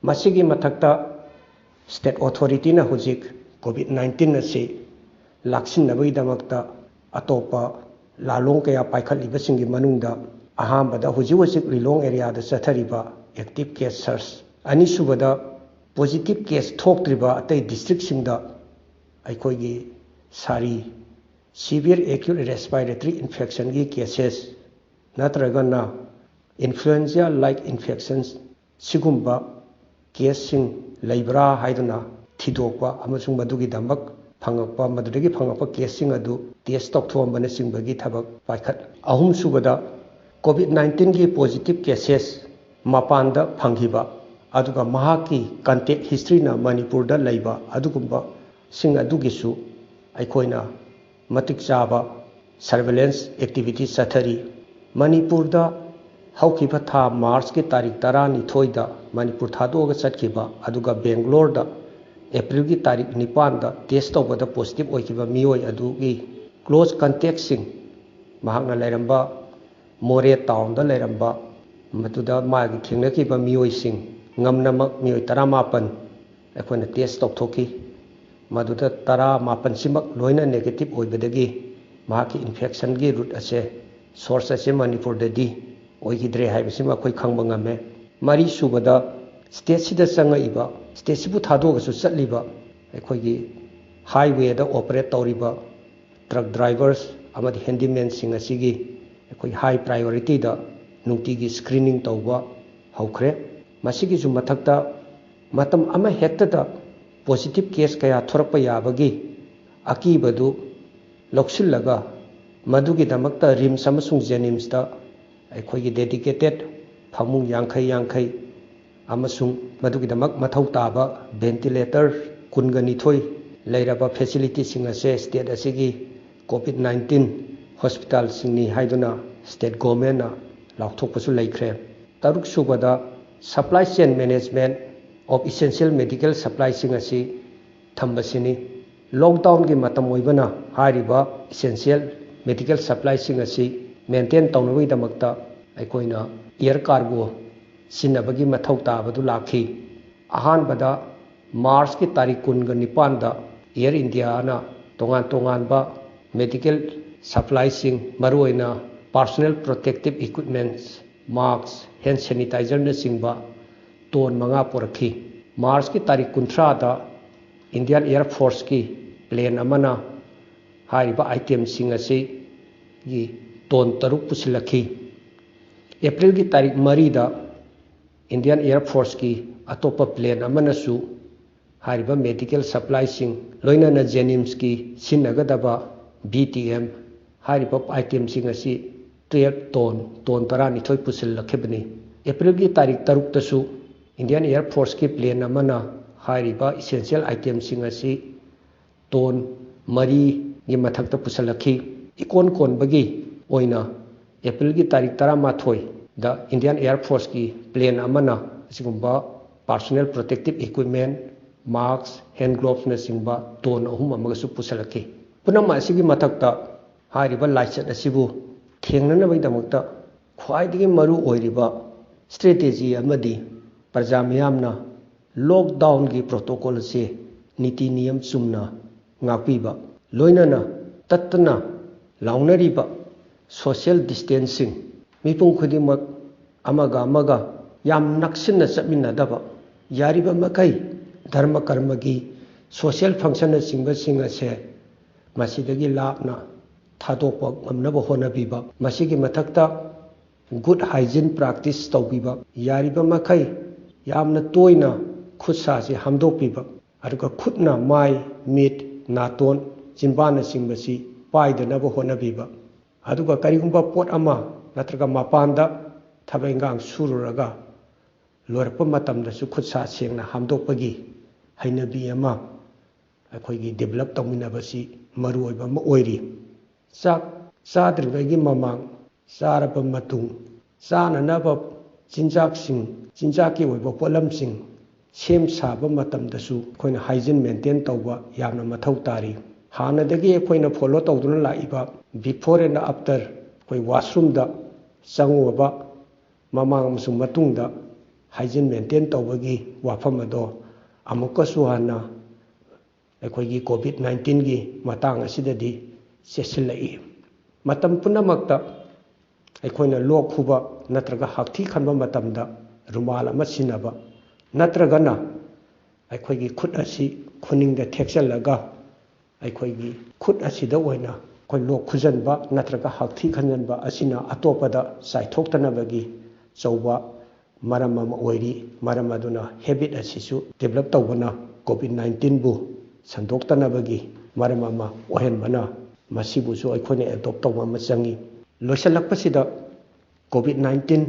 ꯃꯁꯤꯒꯤ ꯃꯊꯛꯇ ꯁ꯭ꯇꯦꯠ ꯑꯣꯊꯣꯔꯤꯇꯤꯅ ꯍꯧꯖꯤꯛ ꯀꯣꯚꯤꯗ ꯅꯥꯏꯟꯇꯤꯟ ꯑꯁꯤ ꯂꯥꯛꯁꯤꯟꯅꯕꯒꯤꯗꯃꯛꯇ ꯑꯇꯣꯞꯄ ꯂꯥꯂꯣꯡ ꯀꯌꯥ ꯄꯥꯏꯈꯠꯂꯤꯕꯁꯤꯡꯒꯤ ꯃꯅꯨꯡꯗ ꯑꯍꯥꯟꯕꯗ ꯍꯧꯖꯤꯛ ꯍꯧꯖꯤꯛ ꯂꯤꯂꯣꯡ ꯑꯦꯔꯤꯌꯥꯗ ꯆꯠꯊꯔꯤꯕ ꯑꯦꯛꯇꯤꯚ ꯀꯦꯁ ꯁꯔꯆ, ꯑꯅꯤꯁꯨꯕꯗ ꯄꯣꯖꯤꯇꯤꯚ ꯀꯦꯁ ꯊꯣꯛꯇ꯭ꯔꯤꯕ ꯑꯇꯩ ꯗꯤꯁꯇ꯭ꯔꯤꯛꯁꯤꯡꯗ ꯑꯩꯈꯣꯏꯒꯤ ꯁꯥꯔꯤ, severe acute respiratory infectionꯒꯤ ꯀꯦꯁꯦꯁ ꯅꯠꯇ꯭ꯔꯒꯅ influenza like infections ꯁꯤꯒꯨꯝꯕ ꯀꯦꯁꯁꯤꯡ ꯂꯩꯕ꯭ꯔꯥ ꯍꯥꯏꯗꯨꯅ ꯊꯤꯗꯣꯛꯄ ꯑꯃꯁꯨꯡ ꯃꯗꯨꯒꯤꯗꯃꯛ ꯐꯪꯉꯛꯄ, ꯃꯗꯨꯗꯒꯤ ꯐꯪꯉꯛꯄ ꯀꯦꯁꯁꯤꯡ ꯑꯗꯨ ꯇꯦꯁ ꯇꯧꯊꯣꯛꯑꯝꯕꯅꯆꯤꯡꯕꯒꯤ ꯊꯕꯛ ꯄꯥꯏꯈꯠ-, ꯑꯍꯨꯝꯁꯨꯕꯗ ꯀꯣꯚꯤꯗ ꯅꯥꯏꯟꯇꯤꯟꯒꯤ ꯄꯣꯖꯤꯇꯤꯚ ꯀꯦꯁꯦꯁ ꯃꯄꯥꯟꯗ ꯐꯪꯈꯤꯕ ꯑꯗꯨꯒ ꯃꯍꯥꯛꯀꯤ ꯀꯟꯇꯦꯛ ꯍꯤꯁꯇ꯭ꯔꯤꯅ ꯃꯅꯤꯄꯨꯔꯗ ꯂꯩꯕ ꯑꯗꯨꯒꯨꯝꯕꯁꯤꯡ ꯑꯗꯨꯒꯤꯁꯨ ꯑꯩꯈꯣꯏꯅ ꯃꯇꯤꯛ ꯆꯥꯕ ꯁꯔꯚꯦꯂꯦꯟꯁ ꯑꯦꯛꯇꯤꯚꯤꯇꯤ ꯆꯠꯊꯔꯤ꯫ ꯃꯅꯤꯄꯨꯔꯗ ꯍꯧꯈꯤꯕ ꯊꯥ ꯃꯥꯔꯆꯀꯤ ꯇꯥꯔꯤꯛ ꯇꯔꯥꯅꯤꯊꯣꯏꯗ ꯃꯅꯤꯄꯨꯔ ꯊꯥꯗꯣꯛꯑꯒ ꯆꯠꯈꯤꯕ ꯑꯗꯨꯒ ꯕꯦꯡꯒ꯭ꯂꯣꯔꯗ ꯑꯦꯄ꯭ꯔꯤꯜꯒꯤ ꯇꯥꯔꯤꯛ ꯅꯤꯄꯥꯟꯗ ꯇꯦꯁ ꯇꯧꯕꯗ ꯄꯣꯖꯤꯇꯤꯚ ꯑꯣꯏꯈꯤꯕ ꯃꯤꯑꯣꯏ ꯑꯗꯨꯒꯤ ꯀ꯭ꯂꯣꯖ ꯀꯟꯇꯦꯛꯁꯤꯡ, ꯃꯍꯥꯛꯅ ꯂꯩꯔꯝꯕ ꯃꯣꯔꯦ ꯇꯥꯎꯟꯗ ꯂꯩꯔꯝꯕ, ꯃꯗꯨꯗ ꯃꯥꯒꯤ ꯊꯦꯡꯅꯈꯤꯕ ꯃꯤꯑꯣꯏꯁꯤꯡ, ꯉꯝꯅꯃꯛ ꯃꯤꯑꯣꯏ ꯇꯔꯥꯃꯥꯄꯟ ꯑꯩꯈꯣꯏꯅ ꯇꯦꯁ ꯇꯧꯊꯣꯛꯈꯤ꯫ ꯃꯗꯨꯗ ꯇꯔꯥꯃꯥꯄꯟꯁꯤꯃꯛ ꯂꯣꯏꯅ ꯅꯦꯒꯦꯇꯤꯚ ꯑꯣꯏꯕꯗꯒꯤ ꯃꯍꯥꯛꯀꯤ ꯏꯟꯐꯦꯛꯁꯟꯒꯤ ꯔꯨꯠ ꯑꯁꯦ, ꯁꯣꯔꯁ ꯑꯁꯦ ꯃꯅꯤꯄꯨꯔꯗꯗꯤ ꯑꯣꯏꯈꯤꯗ꯭ꯔꯦ ꯍꯥꯏꯕꯁꯤꯃ ꯑꯩꯈꯣꯏ ꯈꯪꯕ ꯉꯝꯃꯦ꯫ ꯃꯔꯤꯁꯨꯕꯗ, ꯁ꯭ꯇꯦꯠꯁꯤꯗ ꯆꯪꯉꯛꯏꯕ, ꯁ꯭ꯇꯦꯠꯁꯤꯕꯨ ꯊꯥꯗꯣꯛꯑꯒꯁꯨ ꯆꯠꯂꯤꯕ ꯑꯩꯈꯣꯏꯒꯤ ꯍꯥꯏꯋꯦꯗ ꯑꯣꯄꯔꯦꯠ ꯇꯧꯔꯤꯕ ꯇ꯭ꯔꯛ ꯗ꯭ꯔꯥꯏꯚꯔꯁ ꯑꯃꯗꯤ ꯍꯦꯟꯗꯤꯃꯦꯟꯁꯤꯡ ꯑꯁꯤꯒꯤ ꯑꯩꯈꯣꯏ ꯍꯥꯏ ꯄ꯭ꯔꯥꯏꯌꯣꯔꯤꯇꯤꯗ ꯅꯨꯡꯇꯤꯒꯤ ꯁ꯭ꯀ꯭ꯔꯤꯅꯤꯡ ꯇꯧꯕ ꯍꯧꯈ꯭ꯔꯦ꯫ ꯃꯁꯤꯒꯤꯁꯨ ꯃꯊꯛꯇ ꯃꯇꯝ ꯑꯃꯍꯦꯛꯇꯗ ꯄꯣꯖꯤꯇꯤꯚ ꯀꯦꯁ ꯀꯌꯥ ꯊꯣꯔꯛꯄ ꯌꯥꯕꯒꯤ ꯑꯀꯤꯕꯗꯨ ꯂꯧꯁꯤꯜꯂꯒ ꯃꯗꯨꯒꯤꯗꯃꯛꯇ ꯔꯤꯝꯁ ꯑꯃꯁꯨꯡ ꯖꯦꯅꯤꯝꯁꯇ ꯑꯩꯈꯣꯏꯒꯤ ꯗꯦꯗꯤꯀꯦꯇꯦꯠ ꯐꯃꯨꯡ ꯌꯥꯡꯈꯩ ꯌꯥꯡꯈꯩ ꯑꯃꯁꯨꯡ ꯃꯗꯨꯒꯤꯗꯃꯛ ꯃꯊꯧ ꯇꯥꯕ ꯚꯦꯟꯇꯤꯂꯦꯇꯔ ꯀꯨꯟꯒ ꯅꯤꯊꯣꯏ ꯂꯩꯔꯕ ꯐꯦꯁꯤꯂꯤꯇꯤꯁꯤꯡ ꯑꯁꯦ ꯁ꯭ꯇꯦꯠ ꯑꯁꯤꯒꯤ ꯀꯣꯚꯤꯗ ꯅꯥꯏꯟꯇꯤꯟ ꯍꯣꯁꯄꯤꯇꯥꯜꯁꯤꯡꯅꯤ ꯍꯥꯏꯗꯨꯅ ꯁ꯭ꯇꯦꯠ ꯒꯣꯚꯔꯟꯃꯦꯟꯠꯅ ꯂꯥꯎꯊꯣꯛꯄꯁꯨ ꯂꯩꯈ꯭ꯔꯦ꯫ ꯇꯔꯨꯛꯁꯨꯕꯗ, supply chain management of essential medical supplyꯁꯤꯡ ꯑꯁꯤ ꯊꯝꯕꯁꯤꯅꯤ꯫ ꯂꯣꯛꯗꯥꯎꯟꯒꯤ ꯃꯇꯝ ꯑꯣꯏꯕꯅ ꯍꯥꯏꯔꯤꯕ ꯏꯁꯦꯟꯁꯤꯌꯦꯜ ꯃꯦꯗꯤꯀꯦꯜ ꯁꯄ꯭ꯂꯥꯏꯁꯤꯡ ꯑꯁꯤ ꯃꯦꯟꯇꯦꯟ ꯇꯧꯅꯕꯒꯤꯗꯃꯛꯇ ꯑꯩꯈꯣꯏꯅ ꯑꯦꯌꯔ ꯀꯥꯔꯒꯣ ꯁꯤꯖꯤꯟꯅꯕꯒꯤ ꯃꯊꯧ ꯇꯥꯕꯗꯨ ꯂꯥꯛꯈꯤ꯫ ꯑꯍꯥꯟꯕꯗ ꯃꯥꯔꯆꯀꯤ ꯇꯥꯔꯤꯛ ꯀꯨꯟꯒ ꯅꯤꯄꯥꯟꯗ ꯑꯦꯌꯔ ꯏꯟꯗꯤꯌꯥꯅ ꯇꯣꯉꯥꯟ ꯇꯣꯉꯥꯟꯕ ꯃꯦꯗꯤꯀꯦꯜ ꯁꯄ꯭ꯂꯥꯏꯁꯤꯡ, ꯃꯔꯨꯑꯣꯏꯅ ꯄꯥꯔꯁꯣꯅꯦꯜ ꯄ꯭ꯔꯣꯇꯦꯛꯇꯤꯞ ꯏꯀ꯭ꯋꯤꯞꯃꯦꯟꯠꯁ, ꯃꯥꯁꯛ, ꯍꯦꯟ ꯁꯦꯅꯤꯇꯥꯏꯖꯔꯅꯆꯤꯡꯕ ꯇꯣꯟ ꯃꯉꯥ ꯄꯨꯔꯛꯈꯤ꯫ ꯃꯥꯔꯆꯀꯤ ꯇꯥꯔꯤꯛ ꯀꯨꯟꯊ꯭ꯔꯥꯗ ꯏꯟꯗꯤꯌꯥꯟ ꯑꯦꯌꯔ ꯐꯣꯔꯁꯀꯤ ꯄ꯭ꯂꯦꯟ ꯑꯃꯅ ꯍꯥꯏꯔꯤꯕ ꯑꯥꯏꯇꯦꯝꯁꯤꯡ ꯑꯁꯤꯒꯤ ꯇꯣꯟ ꯇꯔꯨꯛ ꯄꯨꯁꯤꯜꯂꯛꯈꯤ꯫ ꯑꯦꯄ꯭ꯔꯤꯜꯒꯤ ꯇꯥꯔꯤꯛ ꯃꯔꯤꯗ ꯏꯟꯗꯤꯌꯥꯟ ꯑꯦꯌꯔ ꯐꯣꯔꯁꯀꯤ ꯑꯇꯣꯞꯄ ꯄ꯭ꯂꯦꯟ ꯑꯃꯅꯁꯨ ꯍꯥꯏꯔꯤꯕ ꯃꯦꯗꯤꯀꯦꯜ ꯁꯄ꯭ꯂꯥꯏꯁꯤꯡ, ꯂꯣꯏꯅꯅ ꯖꯦꯅꯤꯝꯁꯀꯤ ꯁꯤꯖꯤꯟꯅꯒꯗꯕ ꯚꯤ ꯇꯤ ꯑꯦꯝ, ꯍꯥꯏꯔꯤꯕ ꯑꯥꯏꯇꯦꯝꯁꯤꯡ ꯑꯁꯤ ꯇꯨꯌꯦꯜꯐ ꯇꯣꯟ, ꯇꯣꯟ ꯇꯔꯥꯅꯤꯊꯣꯏ ꯄꯨꯁꯤꯜꯂꯛꯈꯤꯕꯅꯤ꯫ ꯑꯦꯄ꯭ꯔꯤꯜꯒꯤ ꯇꯥꯔꯤꯛ ꯇꯔꯨꯛꯇꯁꯨ ꯏꯟꯗꯤꯌꯥꯟ ꯑꯦꯌꯔ ꯐꯣꯔꯁꯀꯤ ꯄ꯭ꯂꯦꯟ ꯑꯃꯅ ꯍꯥꯏꯔꯤꯕ ꯏꯁꯦꯟꯁꯤꯌꯦꯜ ꯑꯥꯏꯇꯦꯝꯁꯤꯡ ꯑꯁꯤ ꯇꯣꯟ ꯃꯔꯤꯒꯤ ꯃꯊꯛꯇ ꯄꯨꯁꯤꯜꯂꯛꯈꯤ꯫ ꯏꯀꯣꯟ ꯀꯣꯟꯕꯒꯤ ꯑꯣꯏꯅ ꯑꯦꯄ꯭ꯔꯤꯜꯒꯤ ꯇꯥꯔꯤꯛ ꯇꯔꯥꯃꯥꯊꯣꯏꯗ ꯏꯟꯗꯤꯌꯥꯟ ꯑꯦꯌꯔ ꯐꯣꯔꯁꯀꯤ ꯄ꯭ꯂꯦꯟ ꯑꯃꯅ ꯑꯁꯤꯒꯨꯝꯕ ꯄꯥꯔꯁꯣꯅꯦꯜ ꯄ꯭ꯔꯣꯇꯦꯛꯇꯤꯞ ꯏꯀ꯭ꯋꯤꯞꯃꯦꯟꯠ, ꯃꯥꯁꯛ, ꯍꯦꯟ ꯒ꯭ꯂꯣꯚꯁꯅꯆꯤꯡꯕ ꯇꯣꯟ ꯑꯍꯨꯝ ꯑꯃꯒꯁꯨ ꯄꯨꯁꯤꯜꯂꯛꯈꯤ꯫ ꯄꯨꯝꯅꯃꯛ ꯑꯁꯤꯒꯤ ꯃꯊꯛꯇ ꯍꯥꯏꯔꯤꯕ ꯂꯥꯏꯆꯠ ꯑꯁꯤꯕꯨ ꯊꯦꯡꯅꯅꯕꯒꯤꯗꯃꯛꯇ ꯈ꯭ꯋꯥꯏꯗꯒꯤ ꯃꯔꯨ ꯑꯣꯏꯔꯤꯕ ꯁ꯭ꯇ꯭ꯔꯦꯇꯦꯖꯤ ꯑꯃꯗꯤ ꯄ꯭ꯔꯖꯥ ꯃꯤꯌꯥꯝꯅ ꯂꯣꯛꯗꯥꯎꯟꯒꯤ ꯄ꯭ꯔꯣꯇꯣꯀꯣꯜ ꯑꯁꯤ ꯅꯤꯇꯤ ꯅꯤꯌꯝ ꯆꯨꯝꯅ ꯉꯥꯛꯄꯤꯕ, ꯂꯣꯏꯅꯅ ꯇꯠꯇꯅ ꯂꯥꯎꯅꯔꯤꯕ ꯁꯣꯁꯤꯌꯦꯜ ꯗꯤꯁꯇꯦꯟꯁꯤꯡ, ꯃꯤꯄꯨꯝ ꯈꯨꯗꯤꯡꯃꯛ ꯑꯃꯒ ꯑꯃꯒ ꯌꯥꯝ ꯅꯛꯁꯤꯟꯅ ꯆꯠꯃꯤꯟꯅꯗꯕ, ꯌꯥꯔꯤꯕ ꯃꯈꯩ ꯙꯔꯃ ꯀꯔꯃꯒꯤ ꯁꯣꯁꯤꯌꯦꯜ ꯐꯪꯁꯟꯅꯆꯤꯡꯕꯁꯤꯡ ꯑꯁꯦ ꯃꯁꯤꯗꯒꯤ ꯂꯥꯞꯅ ꯊꯥꯗꯣꯛꯄ ꯉꯝꯅꯕ ꯍꯣꯠꯅꯕꯤꯕ, ꯃꯁꯤꯒꯤ ꯃꯊꯛꯇ ꯒꯨꯗ ꯍꯥꯏꯖꯤꯟ ꯄ꯭ꯔꯥꯛꯇꯤꯁ ꯇꯧꯕꯤꯕ, ꯌꯥꯔꯤꯕ ꯃꯈꯩ ꯌꯥꯝꯅ ꯇꯣꯏꯅ ꯈꯨꯠ ꯁꯥꯁꯤ ꯍꯥꯝꯗꯣꯛꯄꯤꯕ, ꯑꯗꯨꯒ ꯈꯨꯠꯅ ꯃꯥꯏ, ꯃꯤꯠ, ꯅꯥꯇꯣꯟ, ꯆꯤꯟꯕꯥꯟꯅꯆꯤꯡꯕꯁꯤ ꯄꯥꯏꯗꯅꯕ ꯍꯣꯠꯅꯕꯤꯕ, ꯑꯗꯨꯒ ꯀꯔꯤꯒꯨꯝꯕ ꯄꯣꯠ ꯑꯃ ꯅꯠꯇ꯭ꯔꯒ ꯃꯄꯥꯟꯗ ꯊꯕꯛ ꯏꯟꯈꯥꯡ ꯁꯨꯔꯨꯔꯒ ꯂꯣꯏꯔꯛꯄ ꯃꯇꯝꯗꯁꯨ ꯈꯨꯠ ꯁꯥ ꯁꯦꯡꯅ ꯍꯥꯝꯗꯣꯛꯄꯒꯤ ꯍꯩꯅꯕꯤ ꯑꯃ ꯑꯩꯈꯣꯏꯒꯤ ꯗꯤꯕꯂꯞ ꯇꯧꯃꯤꯟꯅꯕꯁꯤ ꯃꯔꯨꯑꯣꯏꯕ ꯑꯃ ꯑꯣꯏꯔꯤ꯫ ꯆꯥꯛ ꯆꯥꯗ꯭ꯔꯤꯉꯩꯒꯤ ꯃꯃꯥꯡ, ꯆꯥꯔꯕ ꯃꯇꯨꯡ, ꯆꯥꯅꯅꯕ ꯆꯤꯟꯖꯥꯛꯁꯤꯡ, ꯆꯤꯟꯖꯥꯛꯀꯤ ꯑꯣꯏꯕ ꯄꯣꯠꯂꯝꯁꯤꯡ ꯁꯦꯝ ꯁꯥꯕ ꯃꯇꯝꯗꯁꯨ ꯑꯩꯈꯣꯏꯅ ꯍꯥꯏꯖꯤꯟ ꯃꯦꯟꯇꯦꯟ ꯇꯧꯕ ꯌꯥꯝꯅ ꯃꯊꯧ ꯇꯥꯔꯤ꯫ ꯍꯥꯟꯅꯗꯒꯤ ꯑꯩꯈꯣꯏꯅ ꯐꯣꯂꯣ ꯇꯧꯗꯨꯅ ꯂꯥꯛꯏꯕ before and after, ꯑꯩꯈꯣꯏ ꯋꯥꯁꯔꯨꯝꯗ ꯆꯪꯉꯨꯕ ꯃꯃꯥꯡ ꯑꯃꯁꯨꯡ ꯃꯇꯨꯡꯗ ꯍꯥꯏꯖꯤꯟ ꯃꯦꯟꯇꯦꯟ ꯇꯧꯕꯒꯤ ꯋꯥꯐꯝ ꯑꯗꯣ ꯑꯃꯨꯛꯀꯁꯨ ꯍꯟꯅ ꯑꯩꯈꯣꯏꯒꯤ ꯀꯣꯚꯤꯗ ꯅꯥꯏꯟꯇꯤꯟꯒꯤ ꯃꯇꯥꯡ ꯑꯁꯤꯗꯗꯤ ꯆꯦꯠꯁꯤꯜꯂꯛꯏ꯫ ꯃꯇꯝ ꯄꯨꯝꯅꯃꯛꯇ ꯑꯩꯈꯣꯏꯅ ꯂꯣꯛ ꯈꯨꯕ ꯅꯠꯇ꯭ꯔꯒ ꯍꯥꯛꯊꯤ ꯈꯟꯕ ꯃꯇꯝꯗ ꯔꯨꯃꯥꯜ ꯑꯃ ꯁꯤꯖꯤꯟꯅꯕ, ꯅꯠꯇ꯭ꯔꯒꯅ ꯑꯩꯈꯣꯏꯒꯤ ꯈꯨꯠ ꯑꯁꯤ ꯈꯨꯅꯤꯡꯗ ꯊꯦꯛꯆꯜꯂꯒ ꯑꯩꯈꯣꯏꯒꯤ ꯈꯨꯠ ꯑꯁꯤꯗ ꯑꯣꯏꯅ ꯑꯩꯈꯣꯏ ꯂꯣꯛ ꯈꯨꯖꯟꯕ ꯅꯠꯇ꯭ꯔꯒ ꯍꯥꯛꯊꯤ ꯈꯟꯖꯟꯕ ꯑꯁꯤꯅ ꯑꯇꯣꯞꯄꯗ ꯆꯥꯏꯊꯣꯛꯇꯅꯕꯒꯤ ꯑꯆꯧꯕ ꯃꯔꯝ ꯑꯃ ꯑꯣꯏꯔꯤ꯫ ꯃꯔꯝ ꯑꯗꯨꯅ ꯍꯦꯕꯤꯠ ꯑꯁꯤꯁꯨ ꯗꯤꯕꯂꯞ ꯇꯧꯕꯅ ꯀꯣꯚꯤꯗ ꯅꯥꯏꯟꯇꯤꯟꯕꯨ ꯁꯟꯗꯣꯛꯇꯅꯕꯒꯤ ꯃꯔꯝ ꯑꯃ ꯑꯣꯏꯍꯟꯕꯅ ꯃꯁꯤꯕꯨꯁꯨ ꯑꯩꯈꯣꯏꯅ ꯑꯦꯗꯣꯞ ꯇꯧꯕ ꯑꯃ ꯆꯪꯉꯤ꯫ ꯂꯣꯏꯁꯤꯜꯂꯛꯄꯁꯤꯗ ꯀꯣꯚꯤꯗ ꯅꯥꯏꯟꯇꯤꯟ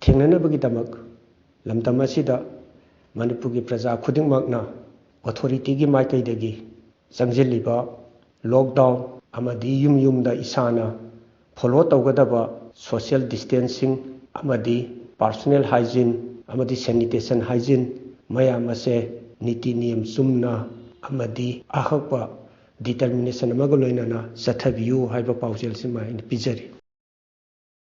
ꯊꯦꯡꯅꯅꯕꯒꯤꯗꯃꯛ ꯂꯝꯗꯝ ꯑꯁꯤꯗ ꯃꯅꯤꯄꯨꯔꯒꯤ ꯄ꯭ꯔꯖꯥ ꯈꯨꯗꯤꯡꯃꯛꯅ ꯑꯣꯊꯣꯔꯤꯇꯤꯒꯤ ꯃꯥꯏꯀꯩꯗꯒꯤ ꯆꯪꯁꯤꯜꯂꯤꯕ ꯂꯣꯛꯗꯥꯎꯟ ꯑꯃꯗꯤ ꯌꯨꯝ ꯌꯨꯝꯗ ꯏꯁꯥꯅ ꯐꯣꯂꯣ ꯇꯧꯒꯗꯕ ꯁꯣꯁꯤꯌꯦꯜ ꯗꯤꯁꯇꯦꯟꯁꯤꯡ ꯑꯃꯗꯤ ꯄꯥꯔꯁꯣꯅꯦꯜ ꯍꯥꯏꯖꯤꯟ ꯑꯃꯗꯤ ꯁꯦꯅꯤꯇꯦꯁꯟ ꯍꯥꯏꯖꯤꯟ ꯃꯌꯥꯝ ꯑꯁꯦ ꯅꯤꯇꯤ ꯅꯤꯌꯝ ꯆꯨꯝꯅ ꯑꯃꯗꯤ ꯑꯍꯛꯄ ꯗꯤꯇꯔꯃꯤꯅꯦꯁꯟ ꯑꯃꯒ ꯂꯣꯏꯅꯅ ꯆꯠꯊꯕꯤꯌꯨ ꯍꯥꯏꯕ ꯄꯥꯎꯖꯦꯜꯁꯤꯃ ꯑꯩꯅ ꯄꯤꯖꯔꯤ꯫